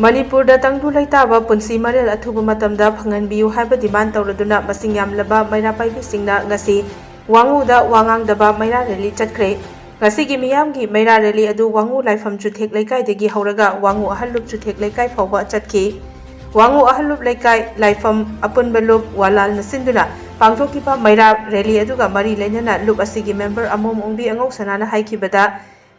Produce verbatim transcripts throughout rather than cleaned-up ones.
ꯃꯅꯤꯄꯨꯔꯗ ꯇꯪꯗꯨ ꯂꯩꯇꯥꯕ ꯄꯨꯟꯁꯤ ꯃꯔꯦꯜ ꯑꯊꯨꯕ ꯃꯇꯝꯗ ꯐꯪꯍꯟꯕꯤꯌꯨ ꯍꯥꯏꯕ demand ꯇꯧꯔꯗꯨꯅ ꯃꯁꯤꯡ ꯌꯥꯝꯂꯕ ꯃꯩꯔꯥ ꯄꯥꯏꯕꯤꯁꯤꯡꯅ ꯉꯁꯤ ꯋꯥꯉꯨꯗ ꯋꯥ ꯉꯥꯡꯗꯕ ꯃꯩꯔꯥ rally ꯆꯠꯈ꯭ꯔꯦ꯫ ꯉꯁꯤꯒꯤ ꯃꯤꯌꯥꯝꯒꯤ ꯃꯩꯔꯥ rally ꯑꯗꯨ ꯋꯥꯉꯨ ꯂꯥꯏꯐꯝ ꯆꯨꯊꯦꯛ ꯂꯩꯀꯥꯏꯗꯒꯤ ꯍꯧꯔꯒ ꯋꯥꯉꯨ ꯑꯍꯜꯂꯨꯞ ꯆꯨꯊꯦꯛ ꯂꯩꯀꯥꯏ ꯐꯥꯎꯕ ꯆꯠꯈꯤ꯫ ꯋꯥꯉꯨ ꯑꯍꯜꯂꯨꯞ ꯂꯩꯀꯥꯏ ꯂꯥꯏꯐꯝ ꯑꯄꯨꯟꯕ ꯂꯨꯞ ꯋꯥꯂꯥꯜꯅ ꯁꯤꯟꯗꯨꯅ ꯄꯥꯡꯊꯣꯛꯈꯤꯕ ꯃꯩꯔꯥ rally ꯑꯗꯨꯒ ꯃꯔꯤ ꯂꯩꯅꯅ ꯂꯨꯞ ꯑꯁꯤꯒꯤ member ꯑꯃꯣꯝ ꯑꯣꯡꯕꯤ ꯑꯉꯧꯁꯅꯥꯅ ꯍꯥꯏꯈꯤꯕꯗ,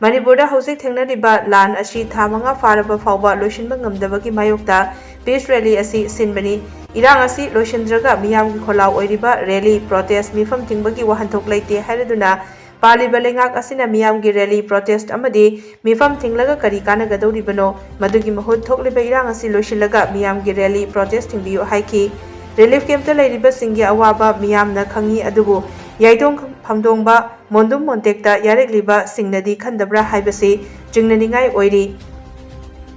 ꯃꯅꯤꯄꯨꯔꯗ ꯍꯧꯖꯤꯛ ꯊꯦꯡꯅꯔꯤꯕ ꯂꯥꯟ ꯑꯁꯤ ꯊꯥ ꯃꯉꯥ ꯐꯥꯔꯕ ꯐꯥꯎꯕ ꯂꯣꯏꯁꯤꯟꯕ ꯉꯝꯗꯕꯒꯤ ꯃꯥꯌꯣꯛꯇ peace rally ꯑꯁꯤ ꯁꯤꯟꯕꯅꯤ꯫ ꯏꯔꯥꯡ ꯑꯁꯤ ꯂꯣꯏꯁꯤꯟꯗ꯭ꯔꯒ ꯃꯤꯌꯥꯝꯒꯤ ꯈꯣꯜꯂꯥꯎ ꯑꯣꯏꯔꯤꯕ rally, protest, ꯃꯤꯐꯝ ꯊꯤꯡꯕꯒꯤ ꯋꯥꯍꯟꯊꯣꯛ ꯂꯩꯇꯦ ꯍꯥꯏꯔꯗꯨꯅ ꯄꯥꯜꯂꯤꯕ ꯂꯩꯉꯥꯛ ꯑꯁꯤꯅ ꯃꯤꯌꯥꯝꯒꯤ rally, protest ꯑꯃꯗꯤ ꯃꯤꯐꯝ ꯊꯤꯡꯂꯒ ꯀꯔꯤ ꯀꯥꯟꯅꯒꯗꯧꯔꯤꯕꯅꯣ? ꯃꯗꯨꯒꯤ ꯃꯍꯨꯠ ꯊꯣꯛꯂꯤꯕ ꯏꯔꯥꯡ ꯑꯁꯤ ꯂꯣꯏꯁꯤꯜꯂꯒ ꯃꯤꯌꯥꯝꯒꯤ rally, protest ꯊꯤꯡꯕꯤꯌꯨ ꯍꯥꯏꯈꯤ꯫ Relief campꯇ ꯂꯩꯔꯤꯕꯁꯤꯡꯒꯤ ꯑꯋꯥꯕ ꯃꯤꯌꯥꯝꯅ ꯈꯪꯏ, ꯑꯗꯨꯕꯨ ꯌꯥꯏꯇꯣꯡ ꯐꯝꯗꯣꯡꯕ ꯃꯣꯟꯗꯨꯝ ꯃꯣꯟꯇꯦꯛꯇ ꯌꯥꯔꯦꯛꯂꯤꯕꯁꯤꯡꯅꯗꯤ ꯈꯟꯗꯕ꯭ꯔꯥ ꯍꯥꯏꯕꯁꯤ ꯆꯤꯡꯅꯅꯤꯡꯉꯥꯏ ꯑꯣꯏꯔꯤ꯫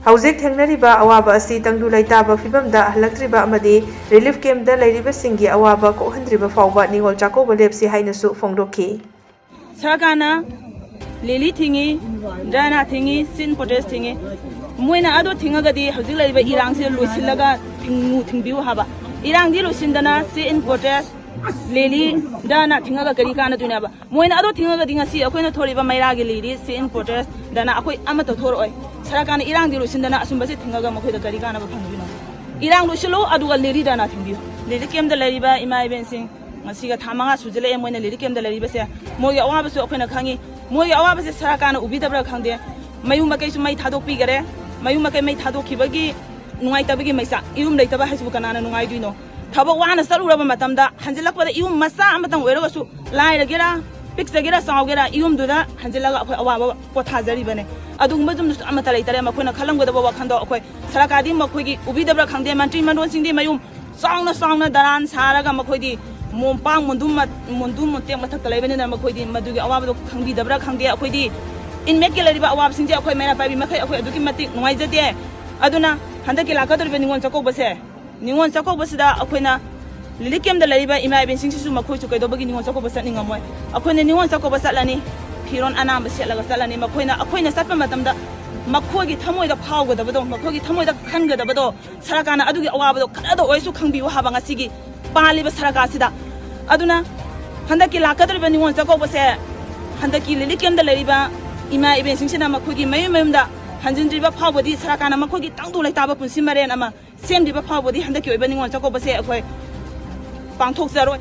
ꯍꯧꯖꯤꯛ ꯊꯦꯡꯅꯔꯤꯕ ꯑꯋꯥꯕ ꯑꯁꯤ ꯇꯪꯗꯨ ꯂꯩꯇꯥꯕ ꯐꯤꯕꯝꯗ ꯍꯜꯂꯛꯇ꯭ꯔꯤꯕ ꯑꯃꯗꯤ relief campꯇ ꯂꯩꯔꯤꯕꯁꯤꯡꯒꯤ ꯑꯋꯥꯕ ꯀꯣꯛꯍꯟꯗ꯭ꯔꯤꯕ ꯐꯥꯎꯕ ꯅꯤꯉꯣꯜ ꯆꯥꯛꯀꯧꯕ ꯂꯦꯞꯁꯤ ꯍꯥꯏꯅꯁꯨ ꯐꯣꯡꯗꯣꯛꯈꯤ꯫ ꯁꯔꯀꯥꯔꯅ rally ꯊꯤꯡꯉꯤ, ꯙꯔꯅꯥ ꯊꯤꯡꯉꯤ, sit-in protest ꯊꯤꯡꯉꯤ꯫ ꯃꯣꯏꯅ ꯑꯗꯣ ꯊꯤꯡꯉꯒꯗꯤ ꯍꯧꯖꯤꯛ ꯂꯩꯔꯤꯕ ꯏꯔꯥꯡꯁꯦ ꯂꯣꯏꯁꯤꯜꯂꯒ ꯊꯤꯡꯉꯨ, ꯊꯤꯡꯕꯤꯌꯨ ꯍꯥꯏꯕ꯫ ꯏꯔꯥꯡꯗꯤ ꯂꯣꯏꯁꯤꯟꯗꯅ sit-in protest, rally, ꯙꯔꯅꯥ ꯊꯤꯡꯉꯒ ꯀꯔꯤ ꯀꯥꯟꯅꯗꯣꯏꯅꯣ ꯍꯥꯏꯕ? ꯃꯣꯏꯅ ꯑꯗꯣ ꯊꯤꯡꯉꯒꯗꯤ ꯉꯁꯤ ꯑꯩꯈꯣꯏꯅ ꯊꯣꯛꯂꯤꯕ ꯃꯩꯔꯥꯒꯤ rally, sit-in protest, ꯙꯔꯅꯥ ꯑꯩꯈꯣꯏ ꯑꯃꯠꯇ ꯊꯣꯔꯛꯑꯣꯏ꯫ ꯁꯔꯀꯥꯔꯅ ꯏꯔꯥꯡꯗꯤ ꯂꯣꯏꯁꯤꯟꯗꯅ ꯑꯁꯨꯝꯕꯁꯤ ꯊꯤꯡꯉꯒ ꯃꯈꯣꯏꯗ ꯀꯔꯤ ꯀꯥꯟꯅꯕ ꯐꯪꯗꯣꯏꯅꯣ? ꯏꯔꯥꯡ ꯂꯣꯏꯁꯤꯜꯂꯨ, ꯑꯗꯨꯒ rally, ꯙꯔꯅꯥ ꯊꯤꯡꯕꯤꯌꯨ꯫ Relief campꯇ ꯂꯩꯔꯤꯕ ꯏꯃꯥ ꯏꯕꯦꯟꯁꯤꯡ, ꯉꯁꯤꯒ ꯊꯥ ꯃꯉꯥ ꯁꯨꯖꯤꯜꯂꯛꯑꯦ ꯃꯣꯏꯅ relief campꯇ ꯂꯩꯔꯤꯕꯁꯦ꯫ ꯃꯣꯏꯒꯤ ꯑꯋꯥꯕꯁꯨ ꯑꯩꯈꯣꯏꯅ ꯈꯪꯉꯤ꯫ ꯃꯣꯏꯒꯤ ꯑꯋꯥꯕꯁꯦ ꯁꯔꯀꯥꯔꯅ ꯎꯕꯤꯗꯕ꯭ꯔꯥ ꯈꯪꯗꯦ꯫ ꯃꯌꯨꯝ ꯃꯀꯩꯁꯨ ꯃꯩ ꯊꯥꯗꯣꯛꯄꯤꯈꯔꯦ꯫ ꯃꯌꯨꯝ ꯃꯀꯩ ꯃꯩ ꯊꯥꯗꯣꯛꯈꯤꯕꯒꯤ ꯅꯨꯡꯉꯥꯏꯇꯕꯒꯤ ꯃꯩꯆꯥꯛ, ꯌꯨꯝ ꯂꯩꯇꯕ ꯍꯥꯏꯁꯤꯕꯨ ꯀꯅꯥꯅ ꯅꯨꯡꯉꯥꯏꯗꯣꯏꯅꯣ? ꯊꯕꯛ ꯋꯥꯅ ꯆꯠꯂꯨꯔꯕ ꯃꯇꯝꯗ ꯍꯟꯖꯤꯜꯂꯛꯄꯗ ꯌꯨꯝ ꯃꯆꯥ ꯑꯃꯇꯪ ꯑꯣꯏꯔꯒꯁꯨ, ꯂꯥꯏꯔꯒꯦꯔꯥ, ꯄꯤꯛꯆꯒꯦꯔꯥ, ꯆꯥꯎꯒꯦꯔꯥ, ꯌꯨꯝꯗꯨꯗ ꯍꯟꯖꯤꯜꯂꯒ ꯑꯩꯈꯣꯏ ꯑꯋꯥꯕ ꯄꯣꯊꯥꯖꯔꯤꯕꯅꯦ꯫ ꯑꯗꯨꯒꯨꯝꯕ ꯌꯨꯝꯗꯨꯁꯨ ꯑꯃꯠꯇ ꯂꯩꯇꯔꯦ꯫ ꯃꯈꯣꯏꯅ ꯈꯜꯂꯝꯒꯗꯕ ꯋꯥꯈꯜꯗꯣ ꯑꯩꯈꯣꯏ ꯁꯔꯀꯥꯔꯗꯤ ꯃꯈꯣꯏꯒꯤ ꯎꯕꯤꯗꯕ꯭ꯔꯥ ꯈꯪꯗꯦ, ꯃꯟꯇ꯭ꯔꯤ ꯃꯟꯗꯣꯟꯁꯤꯡꯗꯤ ꯃꯌꯨꯝ ꯆꯥꯎꯅ ꯆꯥꯎꯅ ꯗꯔꯥꯟ ꯁꯥꯔꯒ ꯃꯈꯣꯏꯗꯤ ꯃꯣꯝꯄꯥꯛ ꯃꯣꯟꯗꯨꯝ ꯃ-, ꯃꯣꯟꯗꯨꯝ ꯃꯣꯟꯇꯦꯛ ꯃꯊꯛꯇ ꯂꯩꯕꯅꯤꯅ ꯃꯈꯣꯏꯗꯤ ꯃꯗꯨꯒꯤ ꯑꯋꯥꯕꯗꯣ ꯈꯪꯕꯤꯗꯕ꯭ꯔꯥ ꯈꯪꯗꯦ꯫ ꯑꯩꯈꯣꯏꯗꯤ inmateꯀꯤ ꯂꯩꯔꯤꯕ ꯑꯋꯥꯕꯁꯤꯡꯁꯦ ꯑꯩꯈꯣꯏ ꯃꯩꯔꯥ ꯄꯥꯏꯕꯤ ꯃꯈꯩ ꯑꯩꯈꯣꯏ ꯑꯗꯨꯛꯀꯤ ꯃꯇꯤꯛ ꯅꯨꯡꯉꯥꯏꯖꯗꯦ꯫ ꯑꯗꯨꯅ ꯍꯟꯗꯛꯀꯤ ꯂꯥꯛꯀꯗꯧꯔꯤꯕ ꯅꯤꯉꯣꯜ ꯆꯥꯛꯀꯧꯕꯁꯦ, ꯅꯤꯉꯣꯜ ꯆꯥꯛꯀꯧꯕꯁꯤꯗ ꯑꯩꯈꯣꯏꯅ relief camp ꯇ ꯂꯩꯔꯤꯕ ꯏꯃꯥ ꯏꯕꯦꯟꯁꯤꯡꯁꯤꯁꯨ ꯃꯈꯣꯏꯁꯨ ꯀꯩꯗꯧꯕꯒꯤ ꯅꯤꯉꯣꯜ ꯆꯥꯛꯀꯧꯕ ꯆꯠꯅꯤꯡꯉꯝꯃꯣꯏ? ꯑꯩꯈꯣꯏꯅ ꯅꯤꯉꯣꯜ ꯆꯥꯛꯀꯧꯕ ꯆꯠꯂꯅꯤ, ꯐꯤꯔꯣꯜ ꯑꯅꯥꯟꯕ ꯁꯦꯠꯂꯒ ꯆꯠꯂꯅꯤ꯫ ꯃꯈꯣꯏꯅ, ꯑꯩꯈꯣꯏꯅ ꯆꯠꯄ ꯃꯇꯝꯗ ꯃꯈꯣꯏꯒꯤ ꯊꯃꯣꯏꯗ ꯐꯥꯎꯒꯗꯕꯗꯣ, ꯃꯈꯣꯏꯒꯤ ꯊꯃꯣꯏꯗ ꯈꯟꯒꯗꯕꯗꯣ, ꯁꯔꯀꯥꯔꯅ ꯑꯗꯨꯒꯤ ꯑꯋꯥꯕꯗꯣ ꯈꯔꯗ ꯑꯣꯏꯔꯁꯨ ꯈꯪꯕꯤꯌꯨ ꯍꯥꯏꯕ ꯉꯁꯤꯒꯤ ꯄꯥꯜꯂꯤꯕ ꯁꯔꯀꯥꯔꯁꯤꯗ꯫ ꯑꯗꯨꯅ ꯍꯟꯗꯛꯀꯤ ꯂꯥꯛꯀꯗꯧꯔꯤꯕ ꯅꯤꯉꯣꯜ ꯆꯥꯛꯀꯧꯕꯁꯦ ꯍꯟꯗꯛꯀꯤ relief camp ꯇ ꯂꯩꯔꯤꯕ ꯏꯃꯥ ꯏꯕꯦꯟꯁꯤꯡꯁꯤꯅ ꯃꯈꯣꯏꯒꯤ ꯃꯌꯨꯝ ꯃꯌꯨꯝꯗ ꯍꯟꯖꯤꯟꯗ꯭ꯔꯤꯕ ꯐꯥꯎꯕꯗꯤ ꯁꯔꯀꯥꯔꯅ ꯃꯈꯣꯏꯒꯤ ꯇꯪꯗꯨ ꯂꯩꯇꯥꯕ ꯄꯨꯟꯁꯤ ꯃꯔꯦꯟ ꯑꯃ ꯁꯦꯝꯗ꯭ꯔꯤꯕ ꯐꯥꯎꯕꯗꯤ ꯍꯟꯗꯛꯀꯤ ꯑꯣꯏꯕ ꯅꯤꯉꯣꯜ ꯆꯥꯛꯀꯧꯕꯁꯦ ꯑꯩꯈꯣꯏ ꯄꯥꯡꯊꯣꯛꯆꯔꯣꯏ꯫